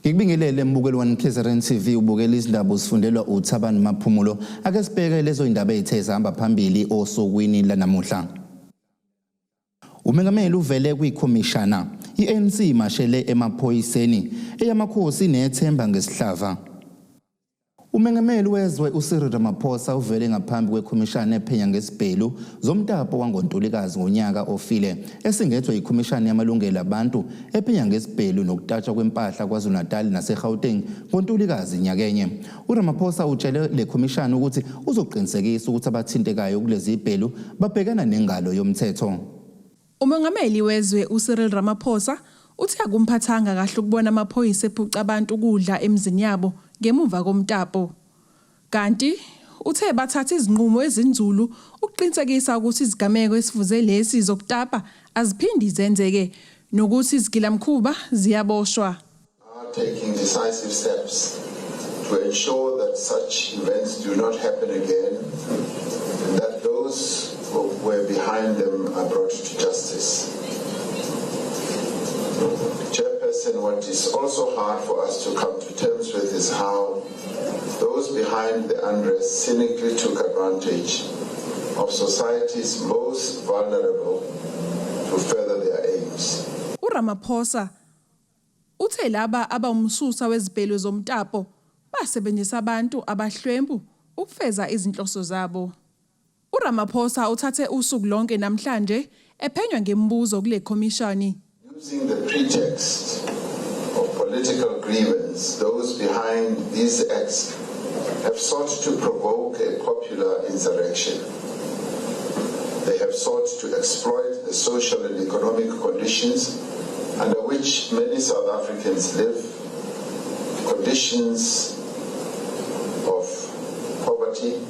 Ngikubingelele mbukeli one KZN TV, ubukela izindaba uzifundelwa uThabani Maphumulo. Ake sibheke lezo indaba ezithe zahamba phambili osukwini lanamuhla. Umengameli uvele kwikhomishana i-ANC imashele emaphoyiseni eyamakhosi nethemba ngesihlava. Umengameli wezwe uCyril Ramaphosa uvele ngaphambi kwekhomishana ephenya ngesibhelu zomtapo wangoNtulikazi ngonyaka ofile esingethwe yikhomishana yamalungelo abantu ephenya ngesibhelu nokutatshwa kwempahla KwaZulu-Natal naseGauteng ngoNtulikazi nyakenye. URamaphosa utshele le khomishana ukuthi uzoqinisekisa ukuthi abathintekayo kulezi zibhelu babhekana nengalo yomthetho. Umongameli wezwe uCyril Ramaphosa uthe akumphathanga kahle ukubona amaphoyisa ephuca abantu ukudla emizini yabo ngemuva komtapo. Kanti uthe bathatha izinqumo ezinzulu ukuqinisekisa ukuthi izigameko esifuze lesi zokutapa aziphindi zenzeke nokuthi izigilamkhuba ziyaboshwa. Are taking decisive steps to ensure that such events do not happen again and that those who were behind them are brought to justice. Chairperson, what is also hard for us to come to terms with is how those behind the unrest cynically took advantage of society's most vulnerable to further their aims. URamaphosa uthe laba abawumsusa wezibhelu zomtapo basebenzisa abantu abahlwempu ukufeza izinhloso zabo. URamaphosa uthathe usuku lonke namhlanje ephenywa ngemibuzo kule khomishani. Using the pretext of political grievance, those behind these acts have sought to provoke a popular insurrection. They have sought to exploit the social and economic conditions under which many South Africans live, conditions of poverty,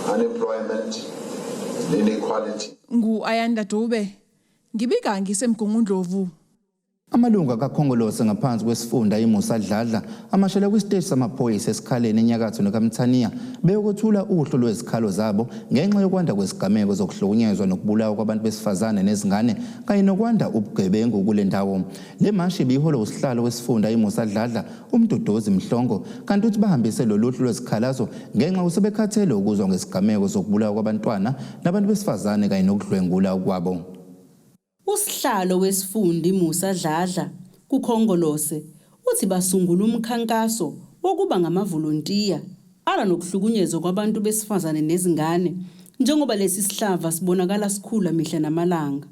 unemployment, and inequality. Ngu-Ayanda Dube, ngibika ngiseMgungundlovu. Amalungu kaKhongolose ngaphansi kwesifunda iMusa Dladla amashela kwisiteshi samaphoyisa eSikhaleni enyakatho nekaMthaniya beyokwethula uhlu lwezikhalo zabo ngenxa yokwanda kwezigameko zokuhlukunyezwa nokubulawa kwabantu besifazane nezingane kanye nokwanda ubugebengu kule ndawo. Le mashi ibiholwa usihlalo wesifunda iMusa Dladla uMduduzi Mhlongo, kanti uthi bahambise lolu hlu lwezikhalazo ngenxa yokuthi sebekhathele ukuzwa ngezigameko zokubulawa kwabantwana nabantu besifazane kanye nokudlwengula kwabo. Usihlalo wesifunda iMusa Dladla kuKhongolose uthi basungula umkhankaso wokuba ngamavolontiya alwa nokuhlukunyezwa kwabantu besifazane nezingane njengoba lesi sihlava sibonakala sikhula mihla namalanga.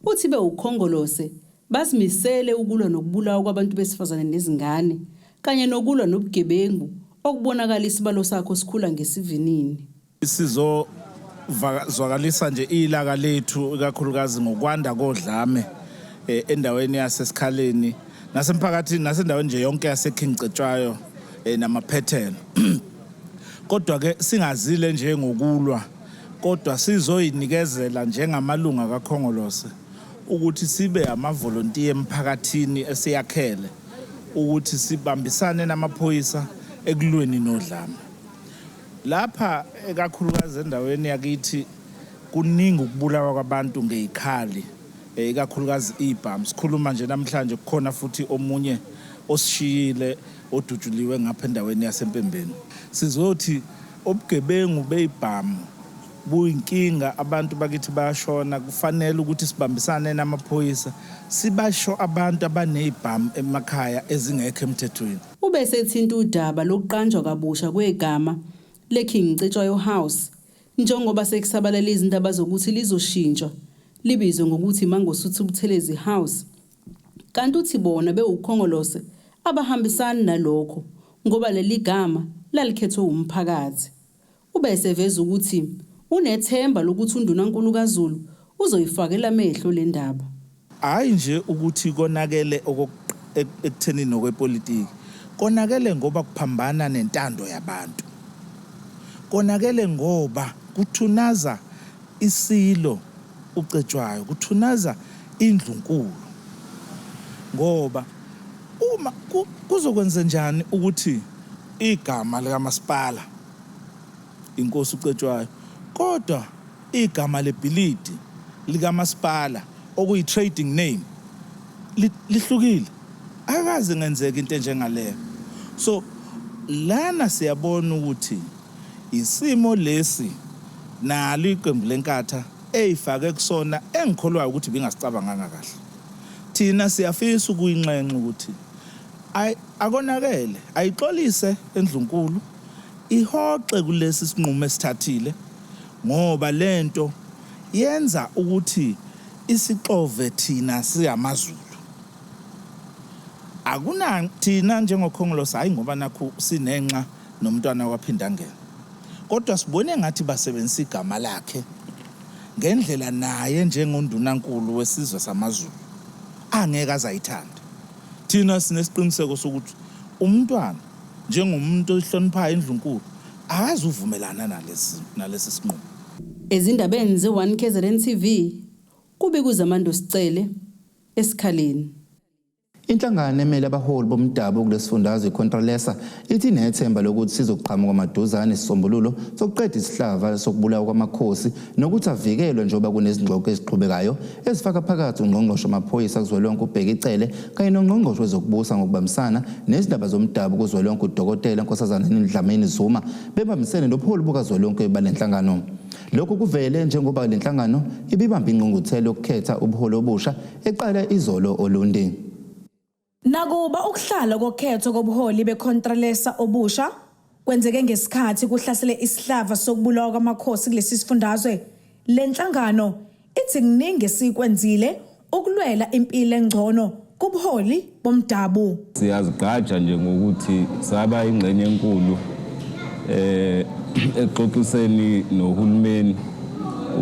Uthi bewuKhongolose bazimisele ukulwa nokubulawa kwabantu besifazane nezingane kanye nokulwa nobugebengu okubonakala isibalo sakho sikhula ngesivinini. Sizozwakalisa nje ilaka lethu ikakhulukazi ngokwanda kodlame endaweni yaseSikhaleni nasemphakathini nasendaweni nje yonke yaseKing Cetshwayo namaphethelo. Kodwa ke singazile nje ngokulwa, kodwa sizoyinikezela njengamalunga kaKhongolose ukuthi sibe amavolontiya emphakathini esiyakhele ukuthi sibambisane namaphoyisa ekulweni nodlame. Lapha ekakhulukazi endaweni yakithi kuningi ukubulawa kwabantu ngezikhali, ikakhulukazi ibhamu. Sikhuluma nje namhlanje kukhona futhi omunye osishiyile odutshuliwe ngapha endaweni yaseMpembeni. Sizothi ubugebengu beyibhamu buyinkinga, abantu bakithi bayashona, kufanele ukuthi sibambisane namaphoyisa sibasho abantu abanezibhamu emakhaya ezingekho emthethweni. Ube sethinta udaba lokuqanjwa kabusha kwegama leKing Cetshwayo House njengoba sekusabalala izindaba zokuthi lizoshintshwa libizwe ngokuthi Mangosuthu Buthelezi House. Kanti uthi bona bewuKhongolose abahambisani nalokho ngoba leli gama lalikhethwe umphakathi. Ube eseveza ukuthi unethemba lokuthi uNdunankulu kaZulu uzoyifakela amehlo le ndaba. Hhayi nje ukuthi konakele ekutheni nokwepolitiki, konakele ngoba kuphambana nentando yabantu, konakele ngoba kuthunaza isilo uCetshwayo, kuthunaza indlunkulu, ngoba uma kuzokwenzenjani ukuthi igama likamasipala inkosi uCetshwayo, kodwa igama lebhilidi likamasipala okuyi-trading name lihlukile. Akaze ngenzeka into enjengaleyo. So lana siyabona ukuthi isimo lesi nalo iqembu leNkatha eyifake kusona engikholwayo ukuthi bingasicabanganga kahle. Thina siyafisa ukuyinxenxa ukuthi akonakele, ayixolise endlunkulu, ihoxe kulesi sinqumo esithathile ngoba lento yenza ukuthi isixove thina siyamaZulu. Akuna thina njengoKhongolose, hhayi ngoba nakhu sinenxa nomntwana waPhindangene, kodwa sibone engathi basebenzisa igama lakhe ngendlela naye njengondunankulu wesizwe samaZulu angeke azayithanda. Thina sinesiqiniseko sokuthi umntwana njengomuntu oyihloniphayo indlunkulu akazuvumelana nalesi nalesi sinqumo. Ezindabeni ze-1 KZN TV, kubikwa uZamando Sicele, Esikhaleni. Inhlangano emele abaholi bomdabu kulesifundazwe iContralesa ithi inethemba lokuthi sizoqhamuka maduzane isisombululo sokuqeda isihlava sokubulawa kwamakhosi nokuthi avikelwe njengoba kunezingxoxo eziqhubekayo ezifaka phakathi ungqongqoshe wamaphoyisa kuzwelonke uBheki Cele kanye nongqongqoshe wezokubusa ngokubambisana nezindaba zomdabu kuzwelonke uDokotela Nkosazana Dlamini Zuma bebambisene nobuholi bukazwelonke balenhlangano. Lokhu kuvele njengoba le nhlangano ibibambe ingqungquthela yokukhetha ubuholi obusha eqala izolo Olundi. Nakuba ukuhlala kokhetho kobuholi beContralesa obusha kwenzeke ngesikhathi kuhlasele isihlava sokubulawa kwamakhosi kulesi sifundazwe, le nhlangano ithi kuningi esikwenzile ukulwela impilo engcono kubuholi bomdabu. Siyazigqaja nje ngokuthi saba ingxenye enkulu exoxiseni nohulumeni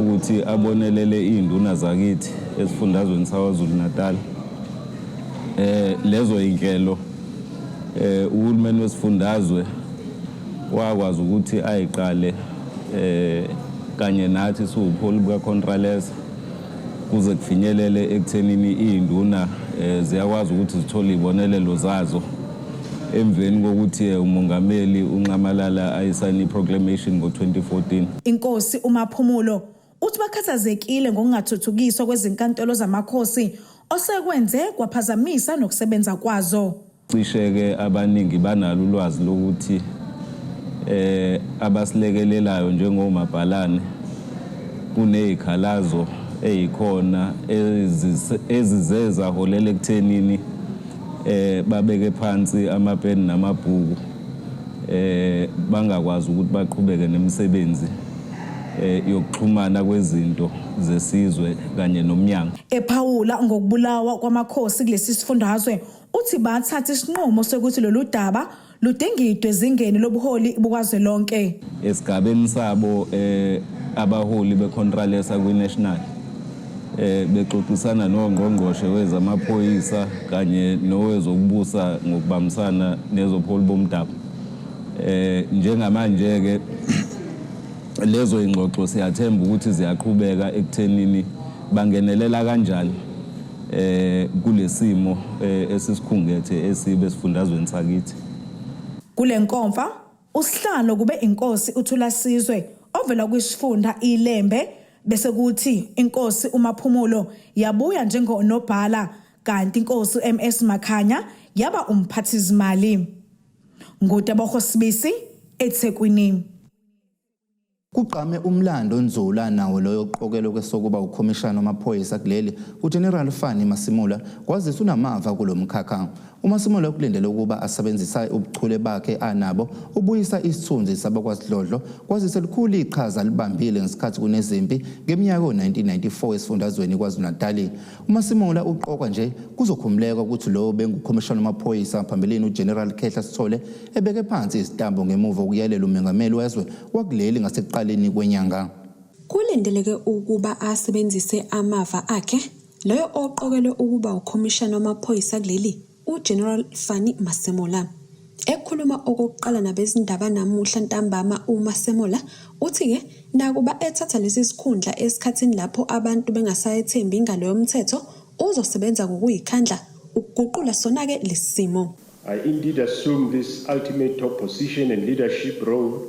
ukuthi abonelele izinduna zakithi esifundazweni saKwaZulu Natal. Lezo inhlelo uhulumeni wesifundazwe wakwazi ukuthi ayiqale kanye nathi siwubuholi bukaContralesa kuze kufinyelele ekuthenini izinduna ziyakwazi ukuthi zithole izibonelelo zazo emveni kokuthi umongameli uNxamalala ayisayine i-proclamation ngo-2014. Inkosi uMaphumulo uthi bakhathazekile ngokungathuthukiswa kwezinkantolo zamakhosi osekwenze kwaphazamisa nokusebenza kwazo. Cishe-ke abaningi banalo ulwazi lokuthi abasilekelelayo njengomabhalane kunezikhalazo ezikhona ezize zaholela ekuthenini babeke phansi amapeni namabhuku bangakwazi ukuthi baqhubeke nemisebenzi yokuxhumana kwezinto zesizwe kanye nomnyango. Ephawula ngokubulawa kwamakhosi kulesi sifundazwe uthi bathatha isinqumo sokuthi lolu daba ludingidwe ezingeni lobuholi bukazwelonke. Esigabeni sabo abaholi beContralesa kwi-National bexoxisana nongqongqoshe wezamaphoyisa kanye nowezokubusa ngokubambisana nezobuholi bomdabu. Njengamanje ke lezo ingxoxo siyathemba ukuthi ziyaqhubeka ekuthenini bangenelela kanjani kulesimo esisikhungethe esibe esifundazweni sakithi. Kule nkomfa usihlalo kube inkosi uThulasizwe ovela kwisifunda iLembe, bese kuthi inkosi uMaphumulo yabuya njengonobhala, kanti inkosi uMS Makhanya yaba umphathizimali. NguTebogo Sibisi, eThekwini. Kugqame umlando onzula nawo loyo oqokelwe kwesokuba ukhomishana wamaphoyisa kuleli uGeneral Fannie Masemola kwazise unamava kulo mkhakha. UMasemola ukulindele ukuba asebenzisa ubuchule bakhe anabo ubuyisa isithunzi sabakwasidlodlo kwazise likhulu iqhaza libambile ngesikhathi kunezimpi ngeminyaka yo-1994 esifundazweni KwaZulu-Natali. UMasemola uqokwa nje kuzokhumuleka ukuthi lo bengukhomishana wamaphoyisa phambilini uGeneral Khehla Sithole ebeke phansi izitambo ngemuva kokuyalela umengameli wezwe wakuleli ngasekuqaleni kwenyanga. Kulindeleke ukuba asebenzise amava akhe loyo oqokelwe ukuba ukhomishana wamaphoyisa kuleli uGeneral Fannie Masemola. Ekhuluma okokuqala nabezindaba namuhla ntambama uMasemola uthi-ke nakuba ethatha lesi sikhundla esikhathini lapho abantu bengasayethembi ingalo yomthetho uzosebenza ngokuyikhandla ukuguqula sona-ke lesi simo. I indeed assume this ultimate top position and leadership role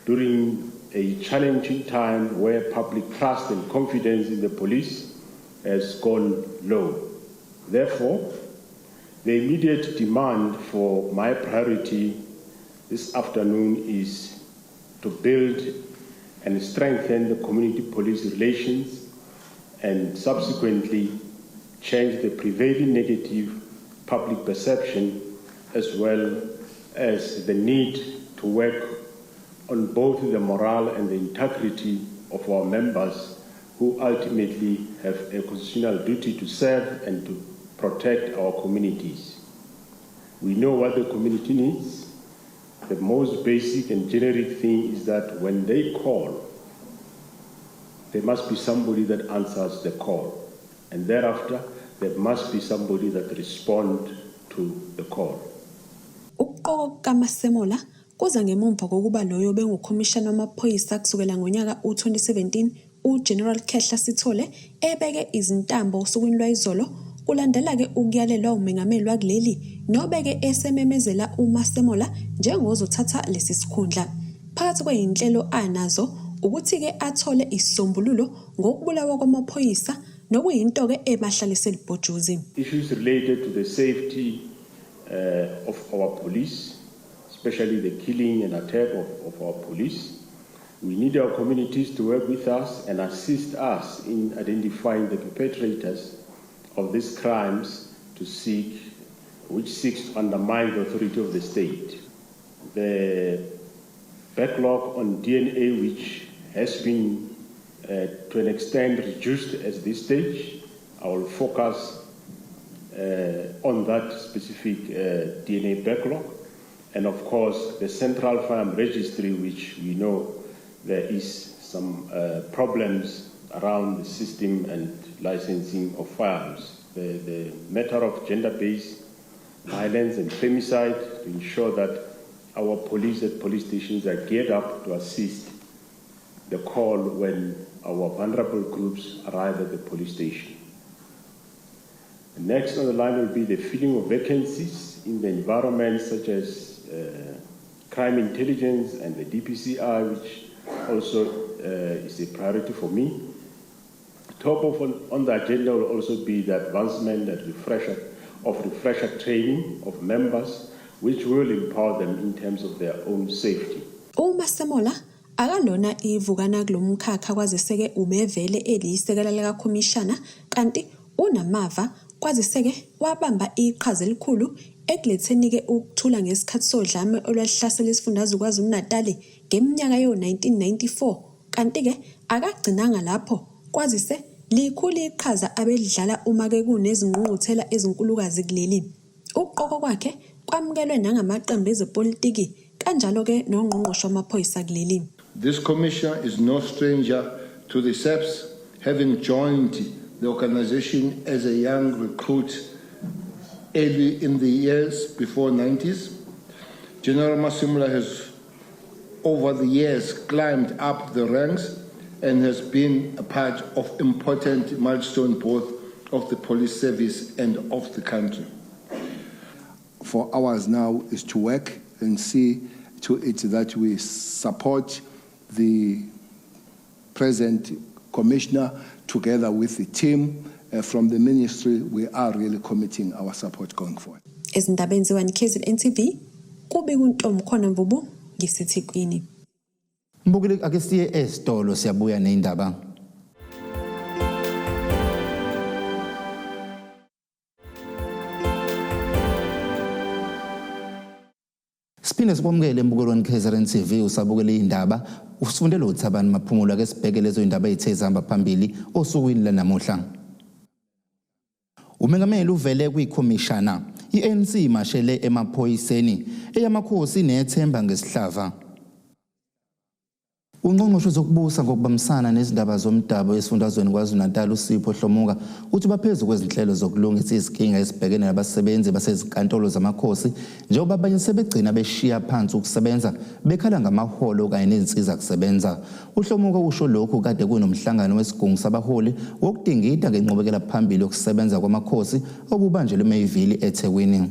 during a challenging time where public trust and confidence in the police has gone low. Therefore, The immediate demand for my priority this afternoon is to build and strengthen the community police relations and subsequently change the prevailing negative public perception as well as the need to work on both the morale and the integrity of our members who ultimately have a constitutional duty to serve and to protect our communities. We know what the community needs. The most basic and generic thing is that when they call, there must be somebody that answers the call. And thereafter, there must be somebody that responds to the call. Ukuqokwa kukaMasemola kuza ngemumva kokuba loyo obengukhomishana wamaphoyisa kusukela ngonyaka u-2017 uGeneral Khehla Sithole ebeke izintambo osukwini lwayizolo kulandela-ke ukuyalelwa umengameli wakuleli nobeke esememezela uMasemola njengozothatha lesi sikhundla. Phakathi kwey'nhlelo anazo ukuthi-ke athole isisombululo ngokubulawa kwamaphoyisa nokuyinto-ke ebahlalise libhojuzi. Issues related to the safety of our police, especially the killing and attack of our police. We need our communities to work with us and assist us in identifying the perpetrators of these crimes which seeks to undermine the authority of the state. The backlog on DNA, which has been to an extent reduced at this stage, I will focus on that specific DNA backlog. And of course, the Central Firearm Registry, which we know there is some problems around the system and licensing of firearms. The matter of gender-based violence and femicide, to ensure that our police at police stations are geared up to assist the call when our vulnerable groups arrive at the police station. Next on the line will be the filling of vacancies in the environment such as crime intelligence and the DPCI, which also is a priority for me. Top of on the agenda will also be the advancement and refresher training of members, which will empower them in terms of their own safety. UMasemola akalona ivukana kulomkhakha kwaziseke ubevele eliyisekela likakhomishana kanti unamava kwaziseke wabamba iqhaza elikhulu ekuletheni-ke ukuthula ngesikhathi sodlame olwalihlasela isifundazwe KwaZulu-Natal ngeminyaka yo-1994 kanti-ke akagcinanga lapho kwazise likhulu iqhaza abelidlala uma-ke kunezingqungquthela ezinkulukazi kuleli. Ukuqokwa kwakhe kwamukelwe nangamaqembu ezepolitiki kanjalo-ke nongqongqoshe wamaphoyisa kuleli. This commissioner is no stranger to the SAPS, having joined the organization as a young recruit early in the years before 90s. General Masemola has, over the years, climbed up the ranks and has been a part of important milestone both of the police service and of the country. For ours now is to work and see to it that we support the present commissioner together with the team from the ministry. We are really committing our support going forward. Ezindabeni ze-1 KZN TV kubika uNtomkhona Mvubu ngiseThekwini. Mbukeli, ake siye esitolo, siyabuya nezindaba. Siphinde sikwamukele embukelweni KZN TV, usabukele indaba usifundele uThabani Maphumulo. Ake sibheke lezo indaba ezithe zihamba phambili osukwini lanamuhla. Umengameli uvele kwikhomishana iANC imashele emaphoyiseni eyamakhosi nethemba ngesihlava. Ungqongqoshe wezokubusa ngokubambisana nezindaba zomdabu esifundazweni KwaZulu-Natal uSipho Hlomuka uthi baphezu kwezinhlelo zokulungisa izinkinga ezibhekene nabasebenzi basezinkantolo zamakhosi njengoba abanye sebegcina beshiya phansi ukusebenza bekhala ngamaholo kanye nezinsiza kusebenza. UHlomuka usho lokhu kade kunomhlangano wesigungu sabaholi wokudingida ngenqubekela phambili yokusebenza kwamakhosi obubanjelwe eMayville eThekwini.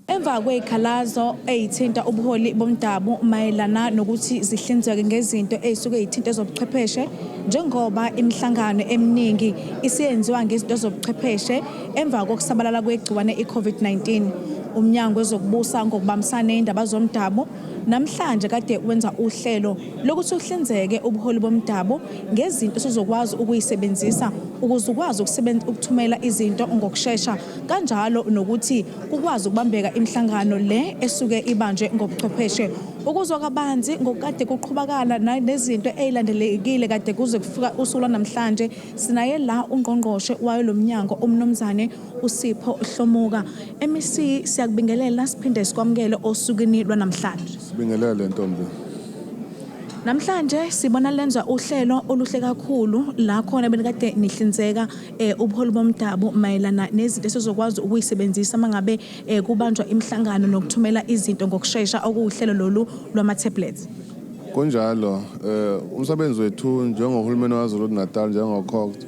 Emva kwey'khalazo ey'thinta ubuholi bomdabu mayelana nokuthi zihlinzeke ngezinto ey'suke y'thinta ezobuchwepheshe njengoba imihlangano eminingi isiyenziwa ngezinto zobuchwepheshe emva kokusabalala kwegciwane i-COVID-19. Umnyango wezokubusa ngokubambisana ney'ndaba zomdabu namhlanje kade wenza uhlelo lokuthi uhlinzeke ubuholi bomdabu ngezinto esizokwazi ukuyisebenzisa ukuze ukwazi ukuthumela izinto ngokushesha kanjalo nokuthi kukwazi ukubambeka imihlangano le esuke ibanjwe ngobuchwepheshe. Ukuzwa kabanzi ngokukade kuqhubakala nezinto ey'landelekile kade kuze kufika usuku lwanamhlanje, sinaye la ungqongqoshe wayo lo mnyango uMnumzane uSipho Hlomuka. MEC, siyakubingelela siphinde sikwamukele osukwini lwanamhlanje. Sibingelele, ntombi. Namhlanje sibona lenza uhlelo oluhle kakhulu la khona benikade nihlinzeka ubuholi bomdabu mayelana nezinto esizokwazi ukuyisebenzisa mangabe kubanjwa imihlangano nokuthumela izinto ngokushesha, okuwuhlelo lolu lwama-tablets. Kunjalo, umsebenzi wethu njengohulumeni waKwaZulu Natal, njengo-COGTA,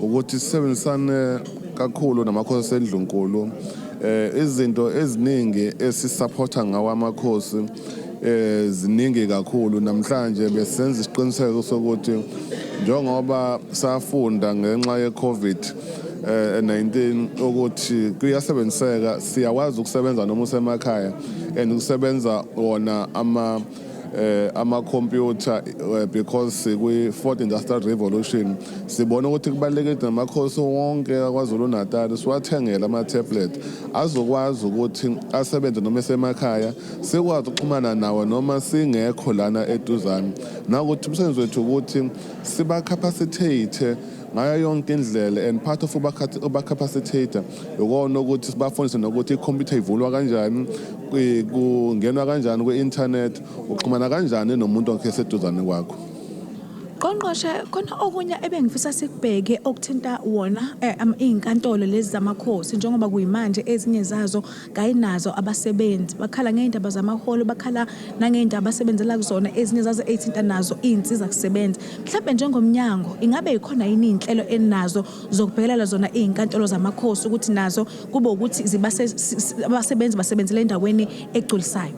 ukuthi sisebenzisane kakhulu namakhosi asendlunkulu. Izinto eziningi esisupporta ngawo amakhosi ziningi kakhulu. Namhlanje besenza isiqiniseko sokuthi njengoba safunda ngenxa ye-COVID 19 ukuthi kuyasebenziseka, siyakwazi ukusebenza noma usemakhaya and kusebenza wona ama-computer because kwi fourth industrial revolution, sibona ukuthi kubalulekile namakhosi wonke akwaZulu Natal siwathengele ama-tablet azokwazi ukuthi asebenze noma esemakhaya, sikwazi ukuxhumana nawo noma singekho lana eduzane. Nakuthi umsebenzi wethu ukuthi siba-capacitate ngayo yonke indlela, and part of uba-capacitate ukona ukuthi sibafundise nokuthi ikhompyutha ivulwa kanjani, kungenwa kanjani kwi-internet, uxhumana kanjani nomuntu wakhe eseduzane kwakho. Ngqongqoshe, khona okunye ebengifisa sikubheke okuthinta wona iy'nkantolo lezi zamakhosi, njengoba kuyimanje ezinye zazo kayinazo abasebenzi, bakhala ngey'ndaba zamaholo, bakhala nangey'ndaba abasebenzela kuzona, ezinye zazo ey'thinta nazo iy'nsiza kusebenza. Mhlawumbe njengomnyango, ingabe yikhona yini iy'nhlelo eninazo zokubhekelela zona iy'nkantolo zamakhosi ukuthi nazo kube ukuthi abasebenzi basebenzela endaweni egculisayo?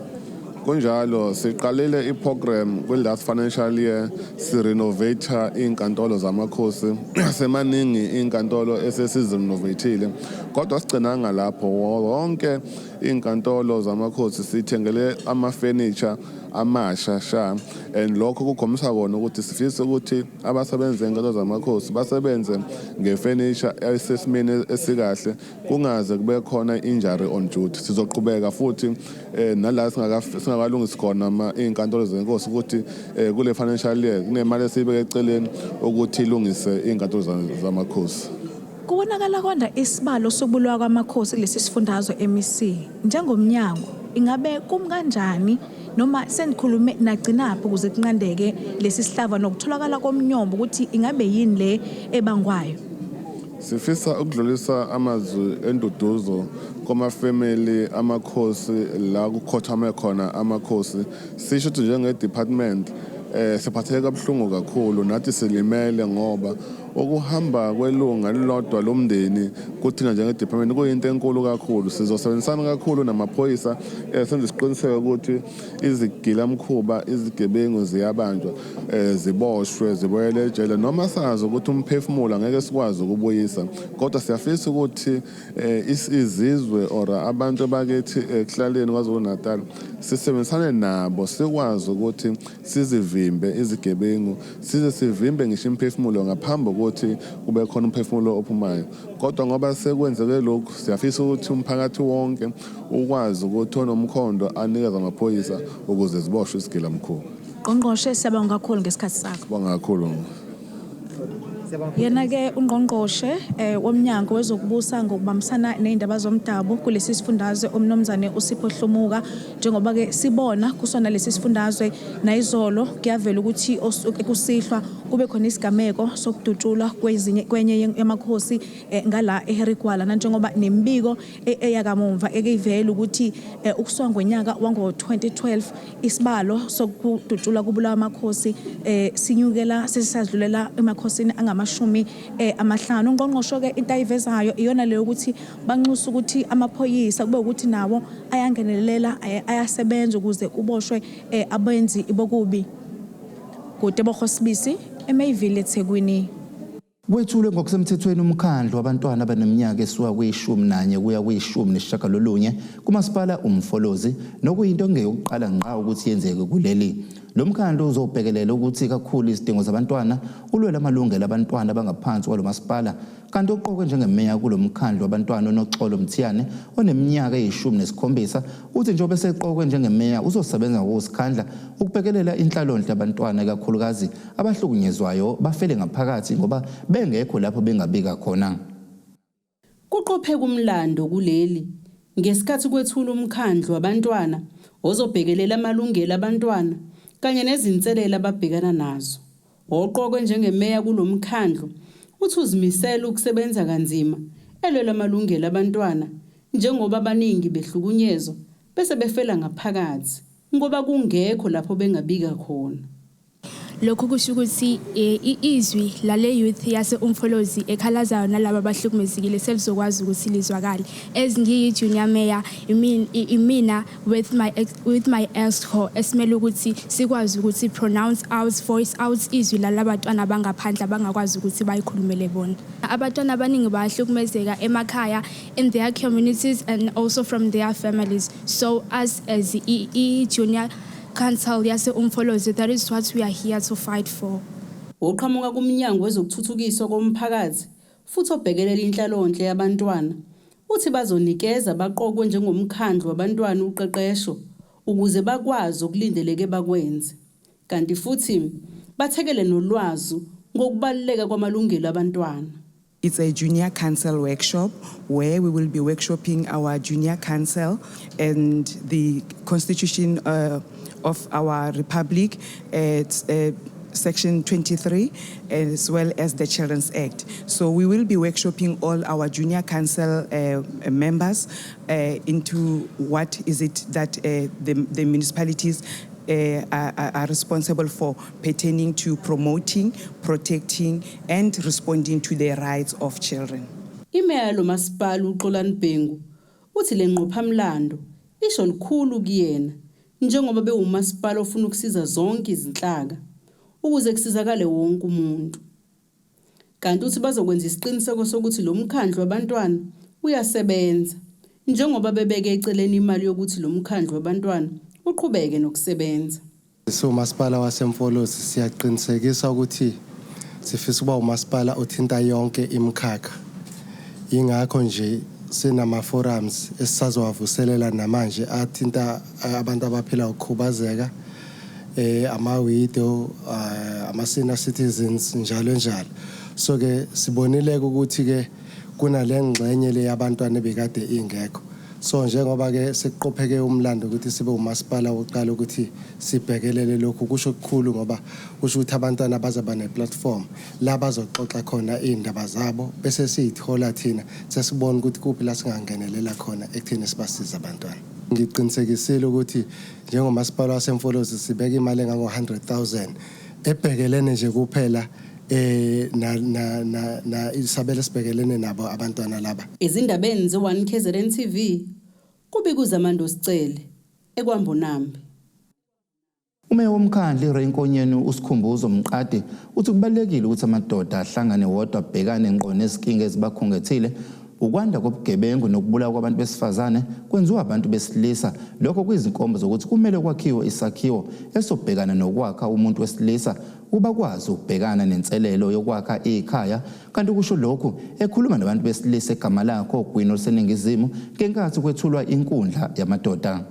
Kunjalo, siqalile i-program kwi-last financial year, sirenovate iy'nkantolo zamakhosi. Semaningi iy'nkantolo esesizi-renovate-ile, kodwa sigcinanga lapho. Wonke iy'nkantolo zamakhosi sithengele ama-furniture amasha sha, and lokho kukhombisa kona ukuthi sifisa ukuthi abasebenzi ey'nkantolo zamakhosi basebenze nge-furniture esesimeni esikahle, kungaze kube khona injury on duty. Sizoqhubeka futhi nala singakalungisi khona iy'nkantolo zenkosi ukuthi kule financial year kunemali esiyibeke eceleni ukuthi ilungise iy'nkantolo zamakhosi. Kubonakala kwanda isibalo sokubulawa kwamakhosi kulesi sifundazwe. MEC, njengomnyango, ingabe kum kanjani noma senikhulume nagcinaphi ukuze kunqandeke lesi sihlava nokutholakala komnyombo ukuthi ingabe yini le ebangwayo? Sifisa ukudlulisa amazwi enduduzo kuma-family amakhosi la kukhothame khona amakhosi. Sisho ukuthi njenge-department siphatheke kabuhlungu kakhulu nathi, silimele, ngoba ukuhamba kwelunga lilodwa lomndeni kuthina njenge-department kuyinto enkulu kakhulu. Sizosebenzisana kakhulu namaphoyisa, senze isiqiniseko ukuthi izigilamkhuba, izigebengu ziyabanjwa, ziboshwe, zibuyele ejele. Noma sazi ukuthi umphefumulo angeke sikwazi ukubuyisa, kodwa siyafisa ukuthi izizwe or abantu bakithi ekuhlaleni KwaZulu Natal sisebenzisane nabo, sikwazi ukuthi sizivimbe izigebengu, size sivimbe ngisho imiphefumulo ngaphambi kokuthi kube khona umphefumulo ophumayo. Kodwa ngoba sekwenzeke lokhu, siyafisa ukuthi umphakathi wonke ukwazi ukuthi onomkhondo anikeze amaphoyisa ukuze ziboshwe isigilamkhuba. Ngqongqoshe, siyabonga kakhulu ngesikhathi sakho. Sibonga kakhulu. Yena ke ungqongqoshe womnyango wezokubusa ngokubambisana nezindaba zomdabu kulesi sifundazwe, umnumzane uSipho Hlomuka. Njengoba ke sibona kusona lesi sifundazwe, nayizolo kuyavela ukuthi kusihlwa kube khona isigameko sokudutshulwa kwezinye kwenye yamakhosi ngala eHarry Gwala, nanjengoba nemibiko eyakamumva ekuyivela ukuthi ukusuka ngonyaka wango-2012 isibalo sokudutshulwa kubulawa amakhosi sinyukela sesisadlulela emakhosini angama engamashumi 50. Ungqongqoshe-ke into ayivezayo iyona leyo ukuthi banxusa ukuthi amaphoyisa kube ukuthi nawo ayangenelela, ayasebenza ukuze kuboshwe abenzi bokubi. KuTebogo Sibisi, eMayville, eThekwini. Kwethulwe ngokusemthethweni umkhandlu wabantwana abaneminyaka esuka kwi-11 kuya kwi-19 kumasipala Umfolozi, nokuyinto engeyokuqala ngqa ukuthi yenzeke kuleli. Lo mkhandlu uzobhekelela ukuthi kakhulu izidingo zabantwana, ulwela amalungelo abantwana abangaphansi kwalo masipala. Kanti oqokwe njengemeya kulo mkhandlu wabantwana, uNoxolo Mthiyane, oneminyaka eyi-17, uthi njengoba eseqokwe njengemeya uzosebenza ngokuzikhandla ukubhekelela inhlalonhle yabantwana, ikakhulukazi abahlukunyezwayo bafele ngaphakathi ngoba bengekho lapho bengabika khona. Kuqopheka umlando kuleli ngesikhathi kwethula umkhandlu wabantwana ozobhekelela amalungelo abantwana kanye nezinselelo ababhekana nazo. Oqokwe njengemeya kulo mkhandlu uthi uzimisele ukusebenza kanzima elwela amalungelo abantwana, njengoba abaningi behlukunyezwa bese befela ngaphakathi ngoba kungekho lapho bengabika khona. Lokhu kusho ukuthi izwi lale youth yase Umfolozi ekhalazayo nalabo abahlukumezekile selizokwazi ukuthi lizwakale. As ngiyi-junior mayor, imina with my exco esimele ukuthi sikwazi ukuthi pronounce out, voice out izwi lalabantwana abangaphandle abangakwazi ukuthi bayikhulumele bona. Abantwana abaningi bayahlukumezeka emakhaya, in their communities and also from their families. So us as i-junior council yase Umfolozi, that is what we are here to fight for. Oqhamuka kumnyango wezokuthuthukiswa komphakathi futhi obhekelela inhlalonhle yabantwana uthi bazonikeza baqokwe njengomkhandlu wabantwana uqeqesho ukuze bakwazi okulindeleke bakwenze, kanti futhi bathekele nolwazi ngokubaluleka kwamalungelo abantwana. It's a junior council workshop where we will be workshopping our junior council and the constitution of our republic at section 23, as well as the Children's Act. So we will be workshopping all our junior council members into what is it that the municipalities are responsible for pertaining to promoting, protecting, and responding to the rights of children. Imeya lomasipala uXolani Bhengu uthi le ngqophamlando isho likhulu kuyena njengoba bewumasipala ofuna ukusiza zonke izinhlaka ukuze kusizakale wonke umuntu. Kanti uthi bazokwenza isiqiniseko sokuthi lo mkhandlu wabantwana uyasebenza, njengoba bebeke eceleni imali yokuthi lo mkhandlu wabantwana uqhubeke nokusebenza. Siwumasipala waseMfolozi siyaqinisekisa ukuthi sifisa ukuba umasipala othinta yonke imikhakha. Ingakho nje sinama forums esisazowavuselela namanje athinta abantu abaphila ukukhubazeka, ama-widow, ama-senior citizens, njalo njalo. So ke sibonile ukuthi ke kunale ngxenye le yabantwana ebekade ingekho. So njengoba ke sekuqopheke umlando ukuthi sibe umasipala wokuqala ukuthi sibhekelele lokhu, kusho kukhulu ngoba kusho ukuthi abantwana bazaba ne-platform la bazoxoxa khona iy'ndaba zabo, bese siyithola thina, sesibona ukuthi kuphi la singangenelela khona ekutheni sibasize abantwana. Ngiqinisekisile ukuthi njengomasipala waseMfolozi sibeka imali engango-100,000 ebhekelene nje kuphela na na na, na isabelo esibhekelene nabo abantwana laba. Ezindabeni ze-1 KZN TV, kubika uZamando Sicele eKwaMbonambi. Umeya womkhandlu iRay Nkonyeni, uSikhumbuzo Mqadi, uthi kubalulekile ukuthi amadoda ahlangane wodwa abhekane ngqo nezinkinga ezibakhungethile. Ukwanda kobugebengu nokubulawa kwabantu besifazane kwenziwa abantu besilisa, lokho kuyizinkomba zokuthi kumele kwakhiwe isakhiwo esobhekana nokwakha umuntu wesilisa ukuba kwazi ukubhekana nenselelo yokwakha ikhaya. Kanti kusho lokhu ekhuluma nabantu besilisa eGamalakhe ogwini oluseningizimu ngenkathi kwethulwa inkundla yamadoda.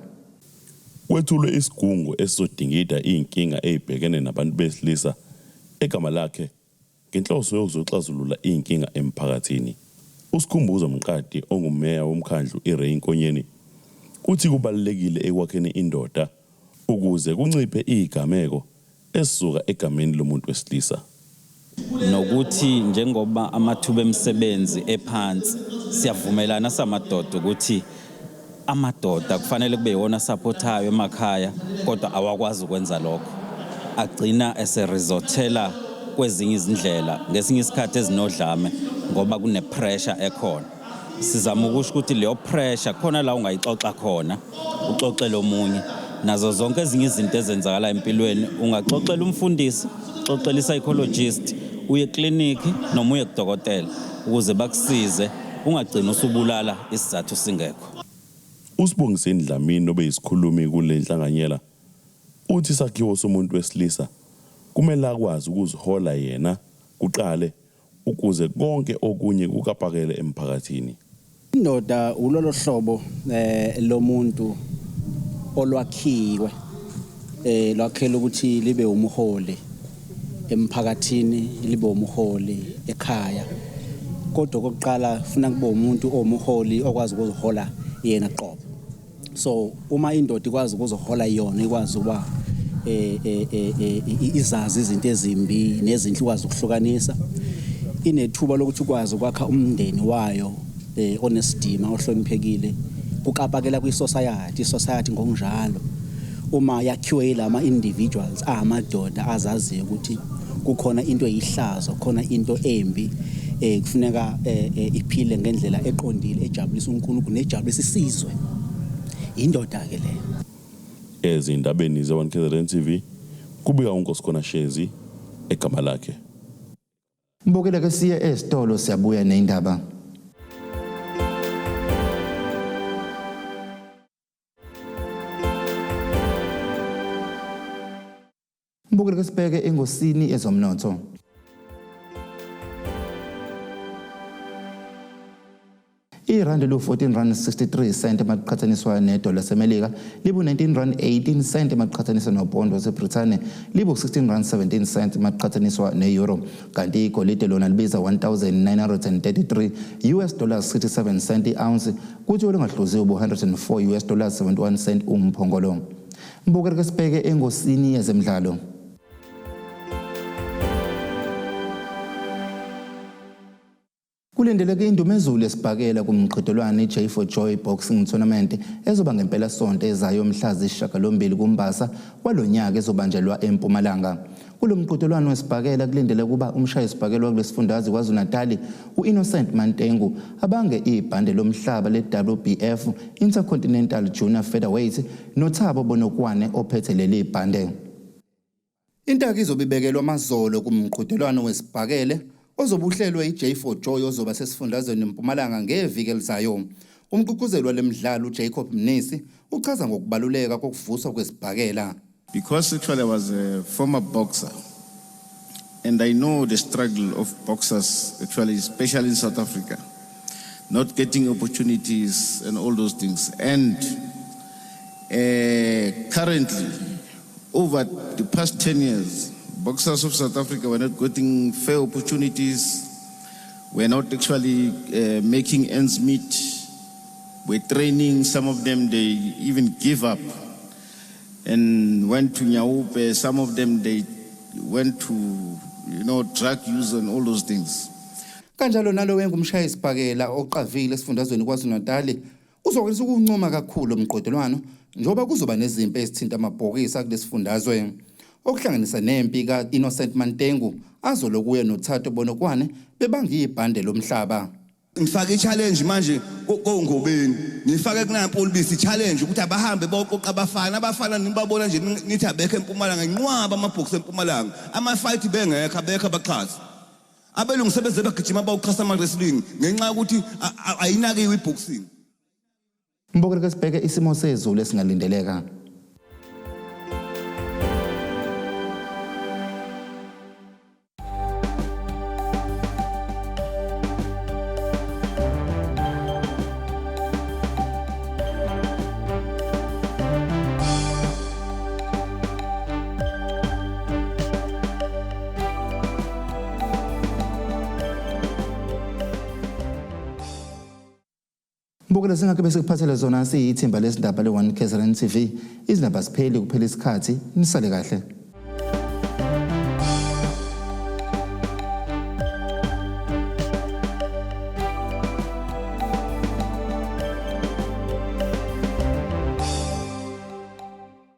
Kwethulwe isigungu esizodingida iy'nkinga ey'bhekene nabantu besilisa eGamalakhe ngenhloso yokuzoxazulula iy'nkinga emphakathini. USikhumbuzo Mqadi, ongumeya womkhandlu iRay Nkonyeni, uthi kubalulekile ekwakheni indoda ukuze kunciphe iy'gameko esisuka egameni lomuntu wesilisa. Nokuthi njengoba amathuba emisebenzi ephansi, siyavumelana samadoda ukuthi amadoda kufanele kube yiwona supportayo emakhaya, kodwa awakwazi ukwenza lokho, agcina eseresortela kwezinye izindlela ngesinye isikhathi ezinodlame ngoba kune-pressure ekhona. Sizama ukusho ukuthi leyo pressure khona la ungayixoxa khona, uxoxele omunye. Nazo zonke ezinye izinto ezenzakala empilweni ungaxoxela umfundisi, uxoxele i-psychologist, uye eklinikhi noma uye kudokotela ukuze bakusize ungagcini usubulala isizathu singekho. USibongiseni Dlamini obeyisikhulumi kule nhlanganyela uthi isakhiwo somuntu wesilisa kumele akwazi ukuzihola yena kuqale ukuze konke okunye kukapakele emphakathini. Indoda wulolo hlobo eh lomuntu olwakhiwe eh lwakhela ukuthi libe umholi emphakathini libe umholi ekhaya kodwa okokuqala funa kube umuntu owumholi okwazi ukuzihola yena qobo. So uma indoda ikwazi ukuzihola yona ikwazi ukuba eh, eh, eh, eh izazi izinto ezimbi nezinhle ikwazi ukuhlukanisa inethuba lokuthi ukwazi ukwakha umndeni wayo eh, onesidima ohloniphekile kukapakela kwi-society i-society ngokunjalo uma yakhiwe yilama individuals amadoda azaziyo ukuthi kukhona into eyihlazo khona into embi eh kufuneka eh, eh, iphile ngendlela eqondile ejabulisa uNkulunkulu nejabulisa isizwe indoda ke leyo. Ezindabeni ze-1 KZN TV kubika uNkosikhona Shezi egama lakhe. Mbukele ke siye esitolo siyabuya neyindaba. Mbukeli ke sibheke engosini ezomnotho. Irandi lu-14 rand 63 cent maqhathaniswa nedola laseMelika libu-19 rand 18 cent maqhathaniswa nopondo waseBrithani libu-16 rand 17 cent maqhathaniswa ne-euro kanti igolide lona libiza 1933 US dollars 67 cent i-ounce kuthi olungahluziwe bu-104 US dollars 71 cent umphongolo. Mbukeli ke sibheke engosini yezemidlalo. Kulindeleke indumezulu esibhakela kumqhudelwano i-J for Joy Boxing Tournament ezoba ngempelasonto ezayo mhla zisishiyagalombili kuMbasa walo nyaka ezobanjelwa eMpumalanga. Kulo mqhudelwano wesibhakela kulindeleke ukuba umshayisibhakela wakulesifundazwe KwaZulu-Natali u-Innocent Mantengu abange ibhande lomhlaba le-WBF Intercontinental Junior Featherweight noThabo Bonokwane ophethe leli bhande. Intaka izobe ibekelwa amazolo kumqhudelwano wesibhakele ozobe uhlelwe i-J for Joy ozoba sesifundazweni Mpumalanga ngeviki elizayo. Umgqugquzeli wale mdlalo uJacob Mnisi uchaza ngokubaluleka kokuvuswa kwesibhakela. Because actually I was a former boxer and I know the struggle of boxers actually, especially in South Africa, not getting opportunities and all those things. And currently, over the past 10 years, boxers of South Africa were not getting fair opportunities, were not actually making ends meet, were training, some of them they even give up and went to nyaope, some of them they went to, you know, drug use and all those things. Kanjalo nalo engumshayisibhakela oqavile esifundazweni KwaZulu-Natal uzokwenza ukuncoma kakhulu umqhudelwano njengoba kuzoba nezimpi ezithinta amabhokisi akulesifundazwe okuhlanganisa nempi ka-Innocent Mantengu azolokuya noThato Bonokwane bebanga ibhande lomhlaba. Ngifake i-challenge manje kongobeni ngifake kunampo olubisi i-challenge ukuthi abahambe boqoqa abafana abafana nibabona nje nithi abekho eMpumalanga inqwaba amabhokisi eMpumalanga ama-fight bengekho abekho abaxhasi abelungu sebeze bagijima bawuxhasa ama-wrestling ngenxa yokuthi ayinakiwe i-boxing. Mbukeli ke sibheke isimo sezulu esingalindeleka. Mbukeli singakhe bese kuphathele zona siyithimba lesindaba le-1 KZN TV. Izindaba sipheli kuphela isikhathi nisale kahle.